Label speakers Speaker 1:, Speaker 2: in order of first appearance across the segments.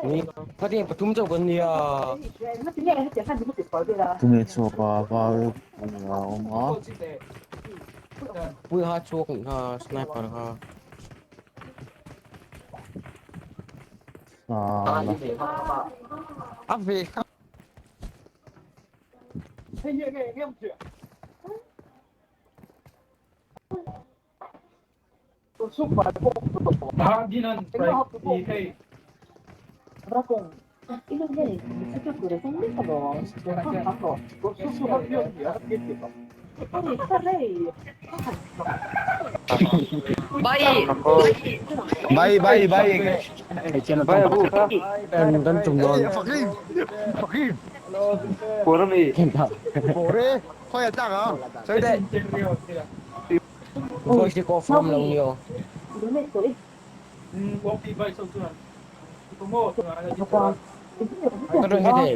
Speaker 1: Ni khatiang pathum chauh kan nia.
Speaker 2: Tunge chhuak a val a awm a.
Speaker 1: Puiha chhuak nih kha sniper kha.
Speaker 2: Sala.
Speaker 1: A ve kha.
Speaker 2: Bye bye bye.
Speaker 1: Kan tum dawn. Voice hi off ngam lo ni aw. Ka rawn hre thei.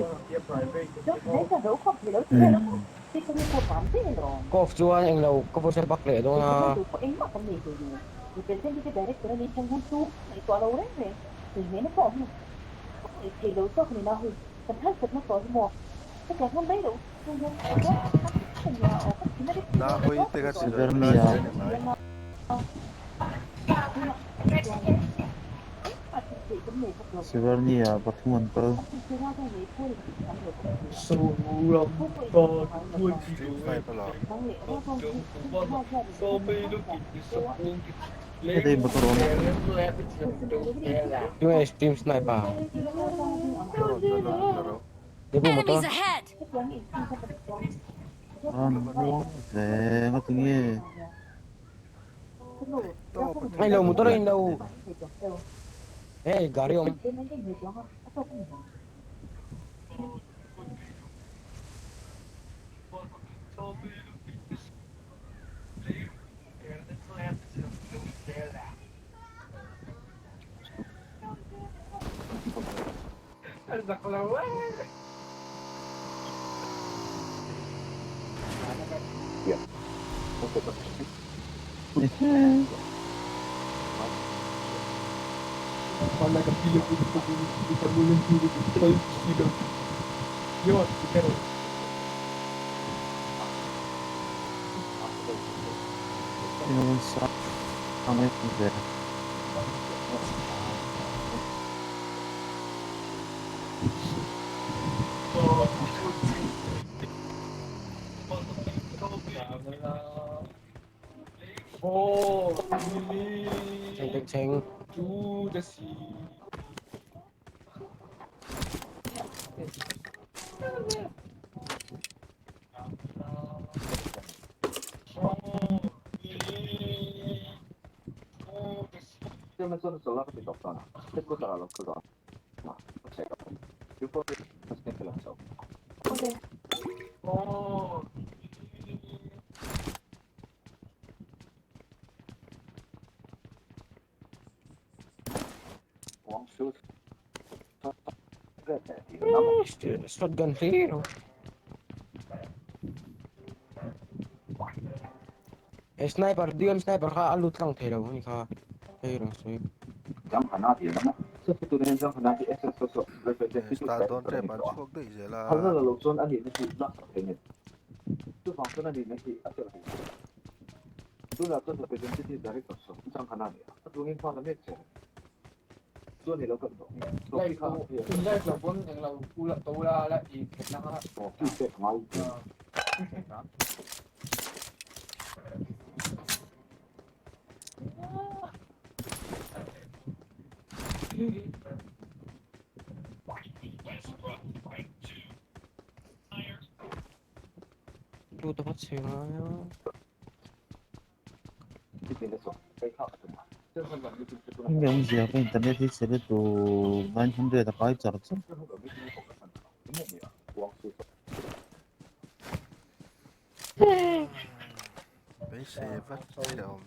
Speaker 1: Ka off chuan englo ka voice a bak leh dawn a.
Speaker 2: Severnia. Severnia pathum an kal. Hei motor awm.
Speaker 1: Tunge stream sniper? Debu motor.
Speaker 3: Enemies ahead!
Speaker 2: An muang ve nga tinge.
Speaker 1: Ai lo motor in lo. Hey gari awm.
Speaker 2: Engemaw sang em ve.
Speaker 1: Cheng cheng cheng. Shotgun hlir. He sniper DM sniper kha a lut tlang thei lo ani kha. Hei rawn sawi.
Speaker 4: Start dawn tep an chhuak daih zel a.
Speaker 1: Lut a va chhe ngai a.
Speaker 2: Hemi awmzia ka internet hi chhe lutuk 900 a kai char char.
Speaker 4: Beisei vat che awm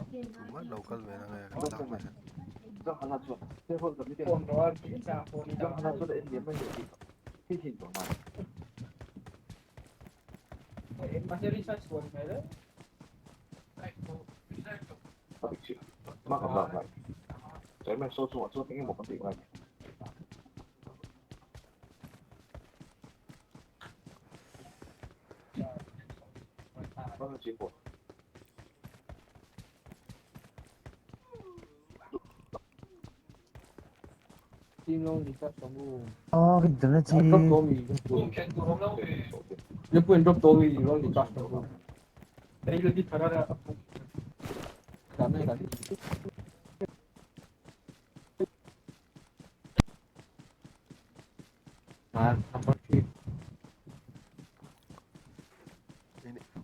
Speaker 4: Tumah lo kal ve na nge kan lak mai.
Speaker 2: Ah, internet hi.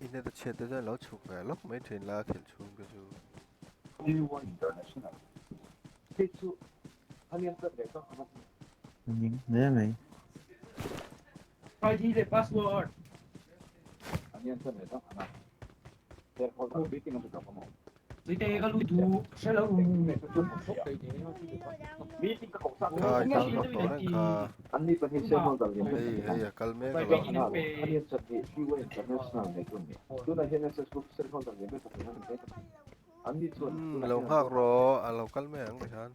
Speaker 4: In a chhiat te chuan lo chhuk ve lawk mai thin la khelh chhung te chu.
Speaker 2: Ning hle mai.
Speaker 4: Kha i download tawh reng kha. Hei hei a kal mek alawm. Umm lo nghak rawh a lo kal mai ang tikhan.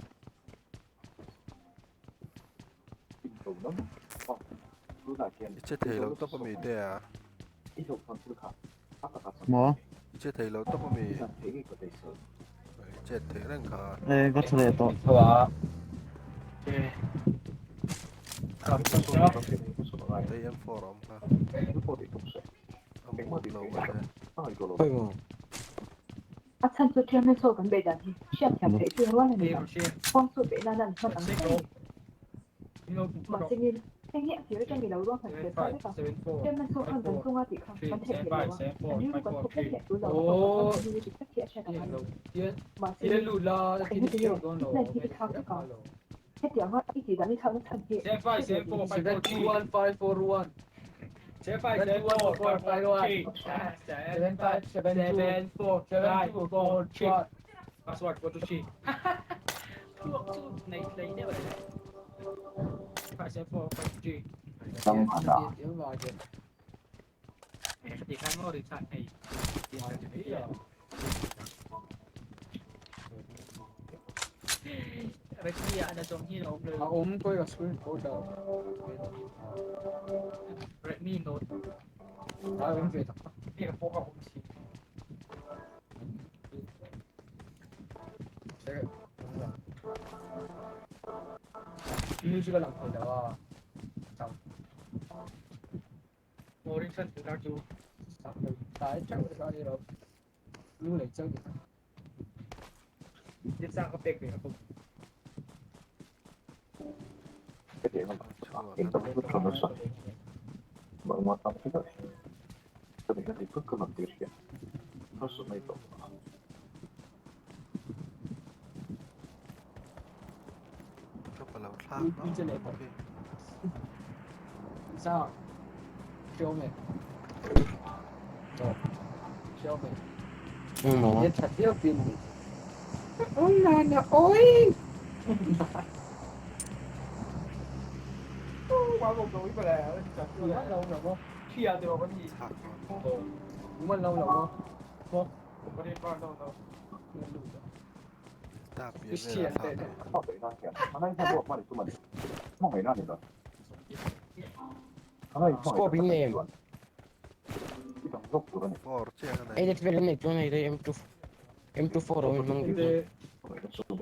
Speaker 4: I che thei lo tawp ami te a?
Speaker 2: Maw?
Speaker 4: I che thei lo tawp ami? I chet theih reng kha.
Speaker 2: E ka tha leh tawh.
Speaker 4: Tei M4 a awm kha. A mut lo a che.
Speaker 1: Khawi maw?
Speaker 3: A chhan chu Chairman saw kan beih dan hi hriatthiam theih chu rual a ni lo. Huang chu beih nana an hman ang mai a ni. Mahse nil, heng hi a tir atang i lo ruang hman fel sa vek a. Chairman saw khan kan chunga tih kha kan theih theih lo a, kan rilru kan khup hlek hlek tul lo a tawp ah chuan kan rilru dik tak hi a hriat ang a ni. Mahse nil, eng heti nge i plan hi i thlak vek a? Hetianga i tih dan i thlakna chhan hi hre ve
Speaker 4: Ka pa lo thlak hlauh khi.
Speaker 1: Maw?
Speaker 4: Chhak Ta pian vel a thlak hi.
Speaker 1: Scope in nei em?
Speaker 4: Four chiah ka nei.
Speaker 1: Ei let vel an nei chuan hei te M2 M24 awm in hmang duh chuan.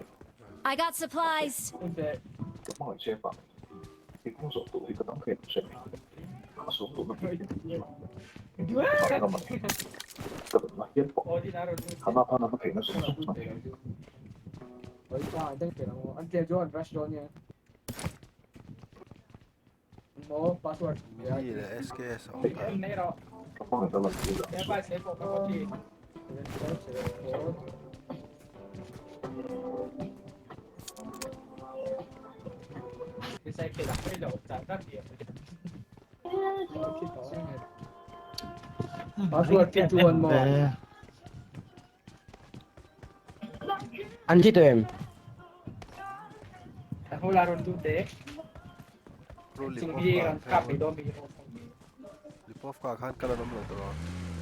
Speaker 5: I got supplies.
Speaker 4: Mini leh SKS a awm ta.
Speaker 1: An thi tawh em?
Speaker 4: Lipovka khan kal an awm lo tawh a.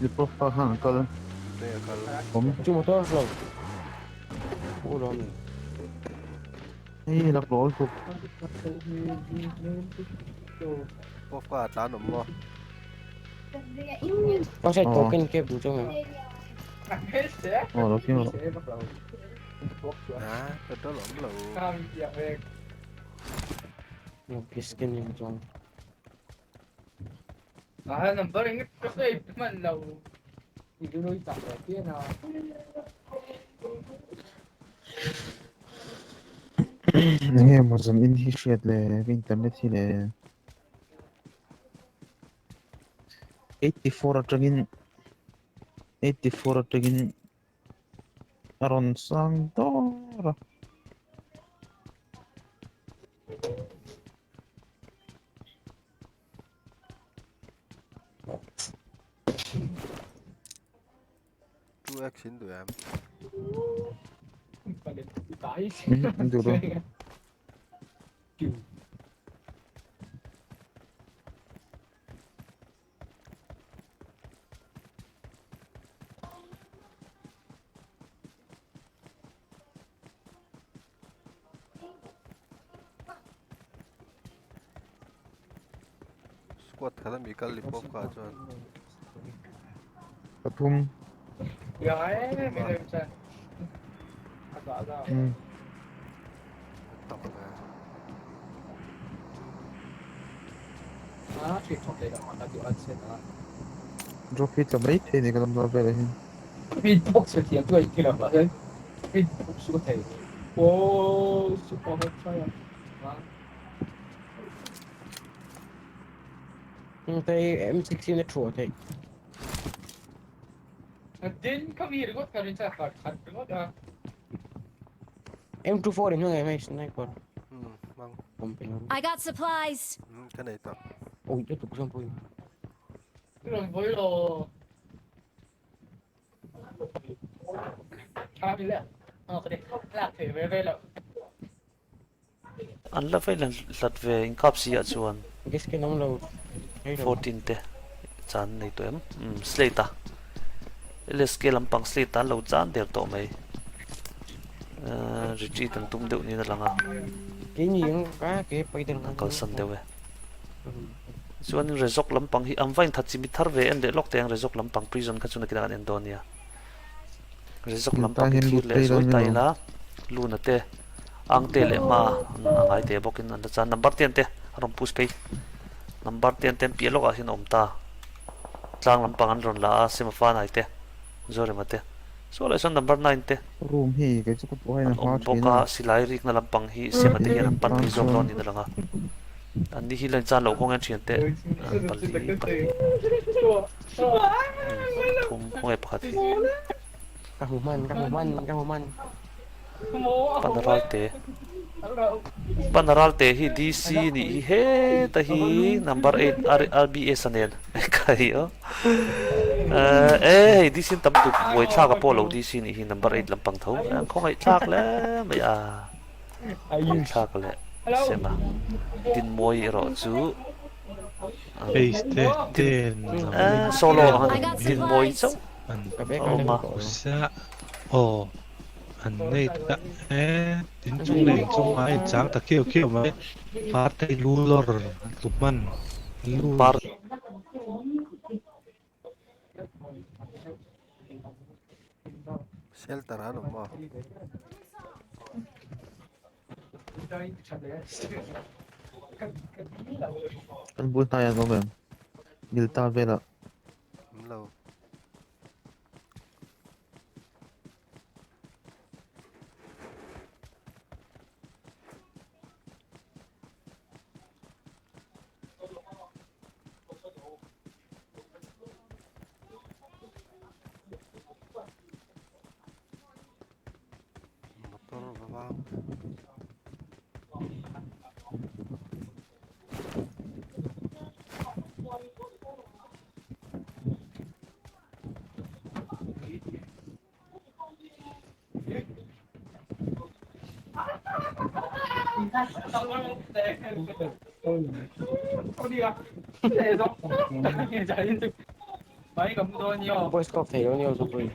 Speaker 2: Lipovka khan an kal.
Speaker 4: Tunge a kal?
Speaker 2: Awm.
Speaker 1: Chu motor lo. Pu lo mi.
Speaker 2: Hei lak lo tuk.
Speaker 4: Lipovka a tlan awm maw?
Speaker 1: Pasal token ke bu chu ngem.
Speaker 2: Aw lo kim rawh.
Speaker 4: Ha, petrol awm lo.
Speaker 1: Skin in chuan.
Speaker 2: Enge maw zan in hi hriat le ka internet hi le 84 atangin 84 atangin a rawn sang dawr a.
Speaker 4: Two X in duh em?
Speaker 2: Hmm, duh lo.
Speaker 4: Squad khat ami kal lipawp kha chuan.
Speaker 2: Pathum. Hmm.
Speaker 4: Tam ve.
Speaker 2: Drop hi tla mai thei ni ka lam vel ah hian.
Speaker 1: Hei M16 a thuah theih. M24 in hmang em hei sniper.
Speaker 4: Hmm, hmang.
Speaker 5: I got supplies.
Speaker 4: Hmm, ka nei tawh.
Speaker 1: Ui, lutuk zawng pawhin.
Speaker 6: An la vei hlat ve inkap si ah chuan 14 te chan nei tawh em umm slate a LSK lampang slate an lo chan der tawh mai ahh retreat an tum deuh niin a lang a an kalsan deuh e chuanin Rezok lampang hi an va inthat chimit thar ve en leh lawk teh ang Rezok lampang prison kha chu nakinah kan en dawn nia. Rizawk lam pak i thlir leh zuai ta ila Luna te ang te leh hma an a ngai te bawkin an la chan number ten te a rawn push phei number ten te an piah lawkah hian a awm ta tlang lampang an rawn la a Semafanai te Zorema te saw leh sawn number 9 te
Speaker 2: Room hi kei chu ka pawh hian
Speaker 6: an
Speaker 2: a hma
Speaker 6: awm
Speaker 2: thin
Speaker 6: bawk
Speaker 2: a.
Speaker 6: a silai rikna lampang hi Sema te hian an pan phei zawk dawn niin a lang a an ni hi line chan loh kawng hian thian te an pali pahnih Pathum khawnge pakhat hi.
Speaker 1: Ka hmu hman, ka hmu hman, ka hmu hman.
Speaker 6: Panaral te. Panaral te hi DC nih hi heta hi number 8 RBS a nen ka hi aw. E hei DC an tam tuk buai thlak a pawh lo DC nih hi number 8 lampang tho. Khawngaih thlak hle mai a. Thlak leh sema Dinmawi erawh chu
Speaker 7: Face te ten
Speaker 6: solo ang a ni Dinmawi chauh
Speaker 7: an
Speaker 6: a awm a.
Speaker 7: Usa aw an nei ta e in chung leh in chung a inchang ta khiau khiau mai Partei lu lawr an tlu hman lu.
Speaker 4: Shelter an awm a.
Speaker 2: Kan bul hnaiah an awm em? Milta velah.
Speaker 4: Awm lo. Motor va vang
Speaker 1: Voice off thei lo nia zupui.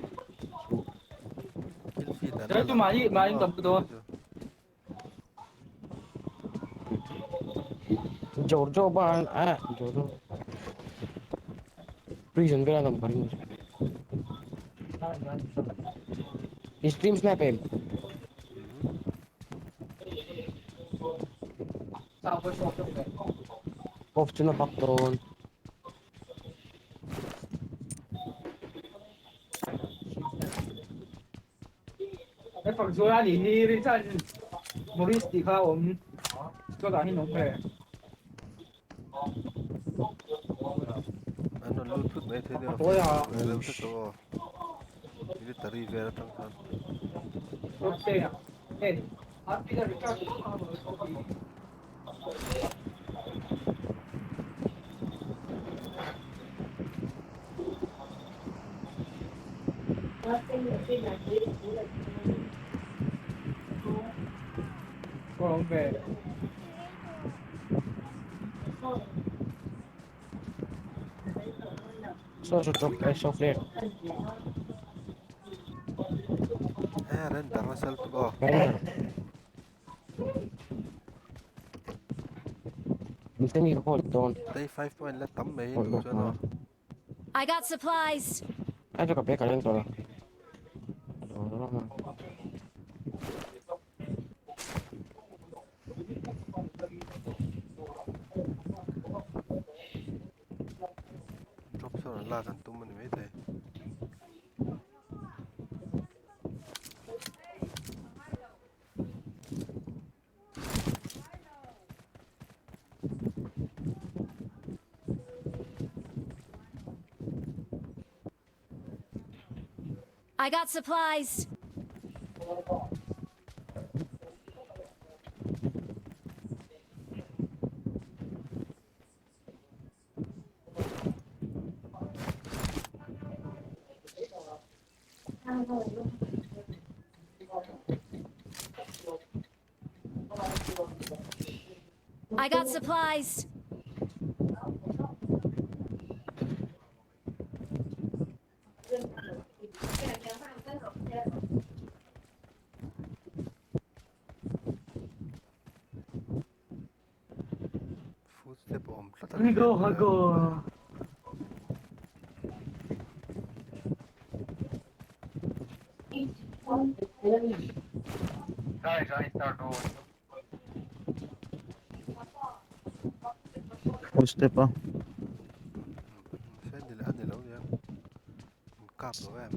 Speaker 1: Giorgio ban eh Giorgio. Prison vela nam karin. I stream snap em. Off chu na pak dawn.
Speaker 4: An rawn lut thut mai thei nia lo hre tawh aw military vel atang khan.
Speaker 1: Saw saw drop eh saw flare.
Speaker 4: Eh render nasa lutuk aw.
Speaker 1: Render. Mistake ka call dawn.
Speaker 4: Tei 5 point la tam mai duh chuan aw.
Speaker 5: I got supplies.
Speaker 1: Ai chu ka pe ka reng tawh lo.
Speaker 4: Drop sawn an lak an tum a ni maithei.
Speaker 5: I got supplies. I got supplies.
Speaker 4: Footstep a awm tlat a ni hriat.
Speaker 2: Footstep a.
Speaker 4: Mahse a ni lo nia. An kap lo em.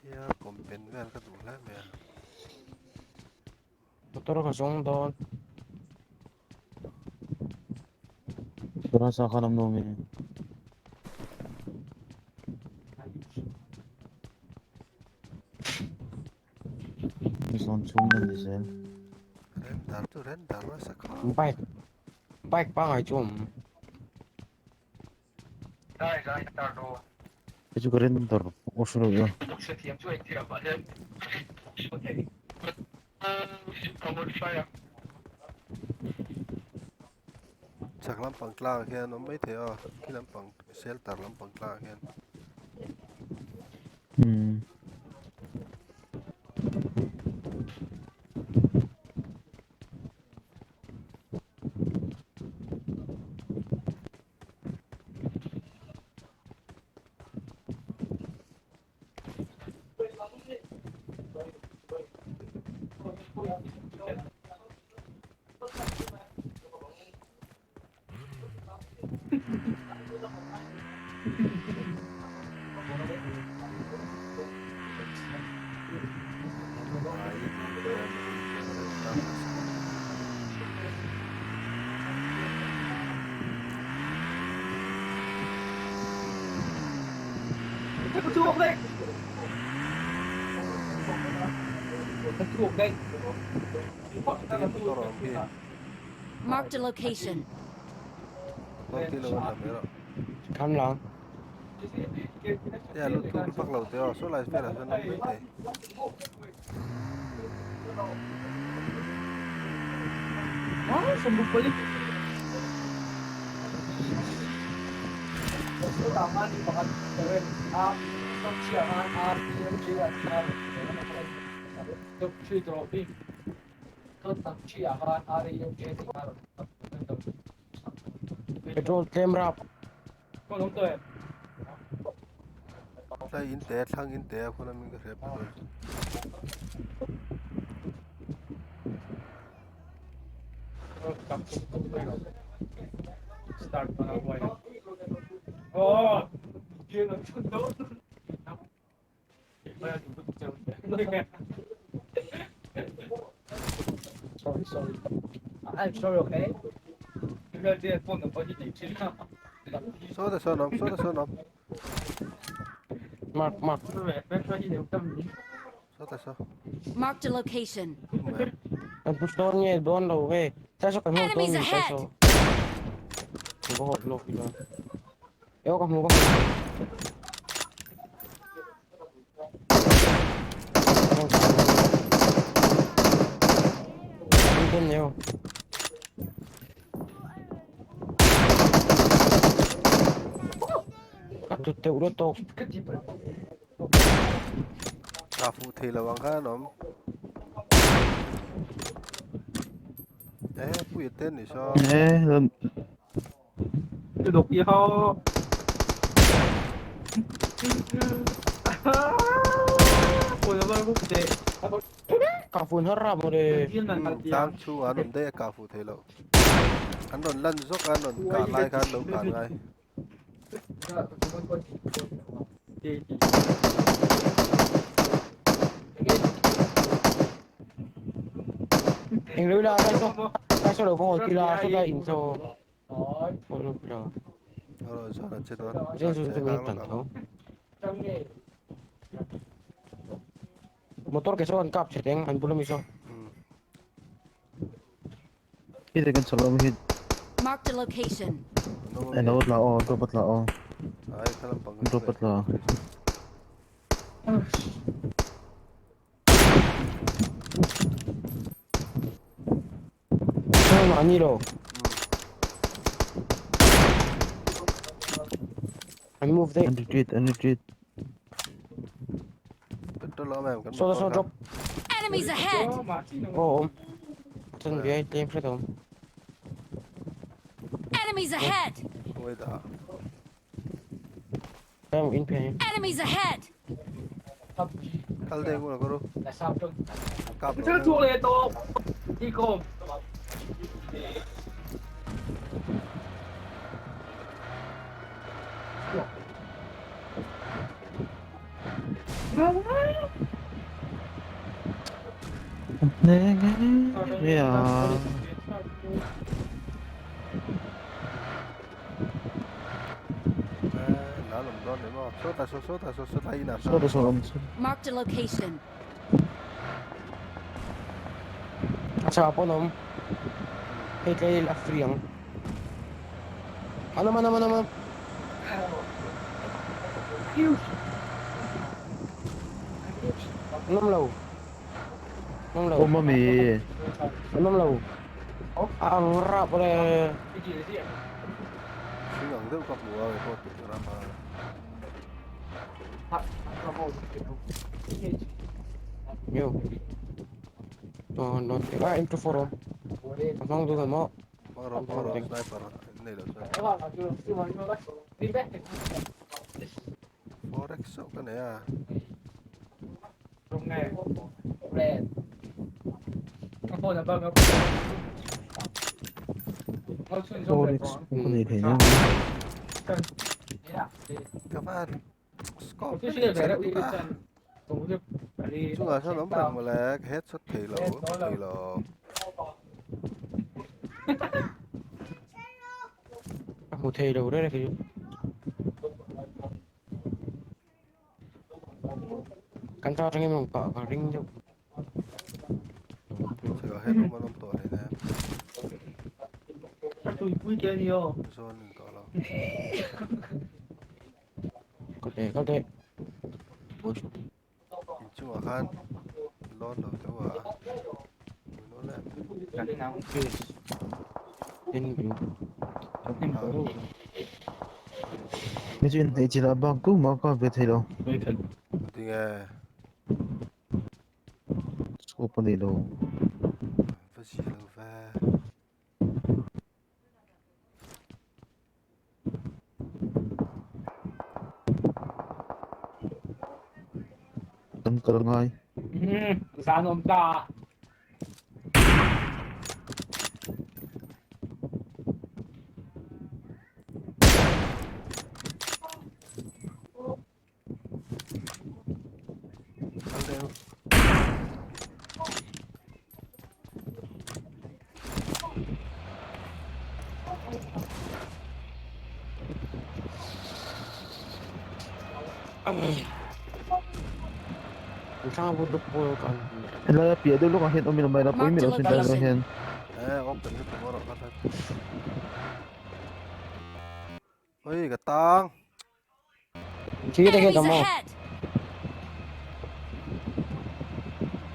Speaker 4: Tia kawmpen vel ka duh hle mai a.
Speaker 1: Motor ka zawng dawn.
Speaker 2: Tuna sa khan awm lo mi. Zawn chhung na ni zel.
Speaker 4: Render chu render nasa kha.
Speaker 1: Bike bike pangai chu awm.
Speaker 2: Hei chu ka render off reuh a.
Speaker 4: Chak lampang tlang ah khian awm maithei a, khi lampang shelter lampang tlang ah khian.
Speaker 2: Umm.
Speaker 5: Marked a location.
Speaker 1: Kham lang.
Speaker 4: Tia lut thuk vak lo teh aw saw lai velah sawn awm mai thei.
Speaker 1: Petrol tlem rap.
Speaker 4: Tlai in te thlang in te a khuna min ka hria petrol chu. Saw ta sawn awm saw ta sawn awm.
Speaker 1: Mark mark.
Speaker 4: Saw ta saw.
Speaker 5: Marked a location.
Speaker 1: Kan push dawn nge dawn lo ve. Tlai saw kan hmu dawn
Speaker 5: Enemies
Speaker 1: ni tlai
Speaker 5: ahead!
Speaker 1: saw. Ka hawt lawk ila. Ew ka hmu ka hmu. Entendeu? Ka tut teuh reuh tawk.
Speaker 4: Ka fuh thei lo ang khan awm. Eh, pui te ni saw.
Speaker 2: Eh,
Speaker 1: Ka fun har rap mawle.
Speaker 4: Tlang chhungah an awm daih a kah fuh thei lo. An rawn lan zawk a, an rawn kah lai khan an lo kah ngai.
Speaker 1: Eng lo ila tlai saw tlai saw lo va haw tila saw tlai in saw. Haw lo tila.
Speaker 4: Rawn zawn an che dawn.
Speaker 1: Zen zun chu min tan tho. Motor ke saw an kap che teng an bul ami saw.
Speaker 2: Hi te kan chalo hi.
Speaker 5: Marked a location.
Speaker 2: Alo tla aw drop a tla aw.
Speaker 4: Ai khalam pang.
Speaker 2: Drop a tla.
Speaker 1: Saw mahni lo. An move daih.
Speaker 2: An retreat an retreat.
Speaker 4: Petrol a awm em kan
Speaker 1: Saw
Speaker 4: motor
Speaker 1: saw
Speaker 4: kha.
Speaker 1: drop.
Speaker 5: Enemies ahead!
Speaker 1: Aw awm. Chan biai tlem hret awm.
Speaker 5: Enemies ahead!
Speaker 4: Khawi dah.
Speaker 1: Em in phei.
Speaker 5: Enemies ahead!
Speaker 4: Kal dei ngun a ka ru. Kap lo.
Speaker 2: Ya.
Speaker 4: Eh, nan awm dawn ni maw. Saw ta saw saw ta saw saw tlai inah
Speaker 2: Saw ta saw awm saw.
Speaker 5: Marked a location.
Speaker 1: A chhah pawn awm. Hei tlai a free ang. An awm an awm an awm an awm. An awm lo. An awm lo.
Speaker 2: Awm ami.
Speaker 1: An awm lo. A ang rap le.
Speaker 4: Hring ang deuh ka hmu a kei pawh tih ram a.
Speaker 1: Yo. Oh no, ah M24 awm. A hmang duh kan maw?
Speaker 4: Hmang rawh hmang rawh sniper nei lo chuan. Forex chauh ka nei a.
Speaker 2: Forex ka nei thei nia.
Speaker 4: Ka van scope chhe lutuk a. Chungah sawn awm reng mawle ka headshot thei lo thei lo.
Speaker 1: Ka hmu thei lo reng reng. Kan ta atangin rawn kah ka ring deuh.
Speaker 4: Chhekah hian awm an awm tawh hle nia. Zawn in tawh lo.
Speaker 1: Kal teh kal teh.
Speaker 4: Inchungah khan lawn lo te a.
Speaker 2: Mi chu in hei chila bang ku ma ka ve thei lo.
Speaker 4: Tinge.
Speaker 2: Scope ani lo.
Speaker 4: Va chi lo ve.
Speaker 2: Kan kal ngai.
Speaker 1: Zan om ta.
Speaker 4: Kal deuh.
Speaker 2: Helai a piah deuh lawkah hian awm ila mai la pawimawh
Speaker 5: Marked a
Speaker 2: lo sin tlai
Speaker 5: location.
Speaker 2: hian.
Speaker 4: Eh, open hi tomorrow kal teh. Oi, ka tang.
Speaker 1: Sige te
Speaker 5: Enemies
Speaker 1: mo.
Speaker 5: ahead!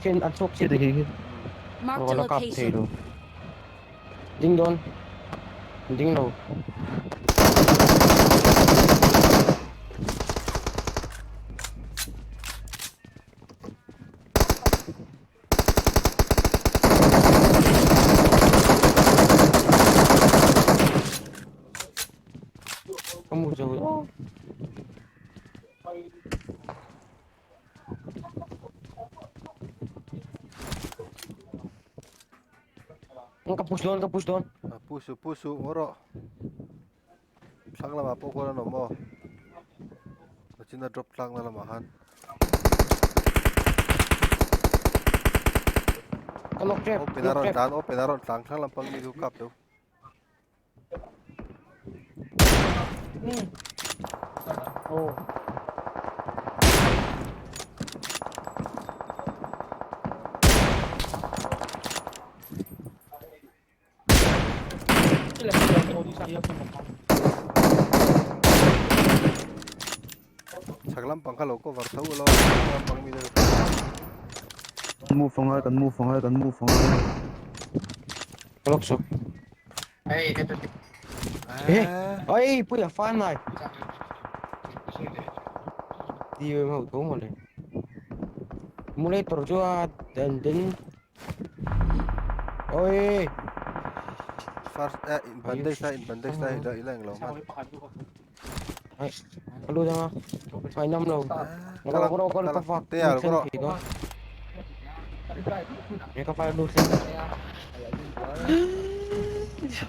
Speaker 1: Chen an chok
Speaker 2: Khi te khi khi.
Speaker 5: Marked a
Speaker 1: Wala kap thei
Speaker 5: location.
Speaker 1: lo. Ding don. Ding lo. Kamu jauh. Ang ka-push doon, ka-push doon.
Speaker 4: Ah, pusu pusu oro. Thlang lama pawh khuan an awm aw. China drop tlang na lamah khan.
Speaker 1: Ka knock trap,
Speaker 4: Open
Speaker 1: knock
Speaker 4: a rawn
Speaker 1: trap.
Speaker 4: tlan, open a rawn tlang thlang lampang mi chu kap deuh.
Speaker 1: Oh.
Speaker 4: Chak lampang kha lo cover tho lo lampang mi deuh.
Speaker 2: Move angai kan move angai kan move angai.
Speaker 1: Knock so.
Speaker 4: Eh,
Speaker 1: Ôi, pui a fan này. Đi về hậu tố mà này. Mulator chu a den den. Ôi,
Speaker 4: first eh in bandage ta in bandage ta ila ila eng lo man.
Speaker 1: Ai, kalu dah. Phải năm rồi. Nó có có có có
Speaker 4: Te à có
Speaker 1: thì đó. Cái có phải đu xin.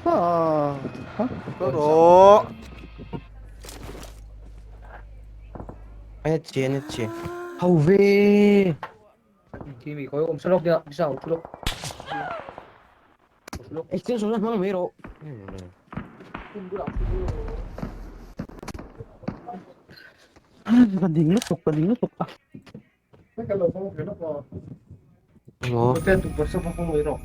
Speaker 2: Ah. Ha?
Speaker 4: Có ro.
Speaker 1: Anh chị anh chị. Hậu về.
Speaker 8: Khi mình có ôm slok đi ạ, sao slok.
Speaker 1: Extension nó mấy rồi.
Speaker 2: Kan ding lutuk kan ding lutuk ah.
Speaker 8: Cái lỗ không cái nó có.
Speaker 1: Mo.
Speaker 8: Có tên tụ bật sốc không rồi.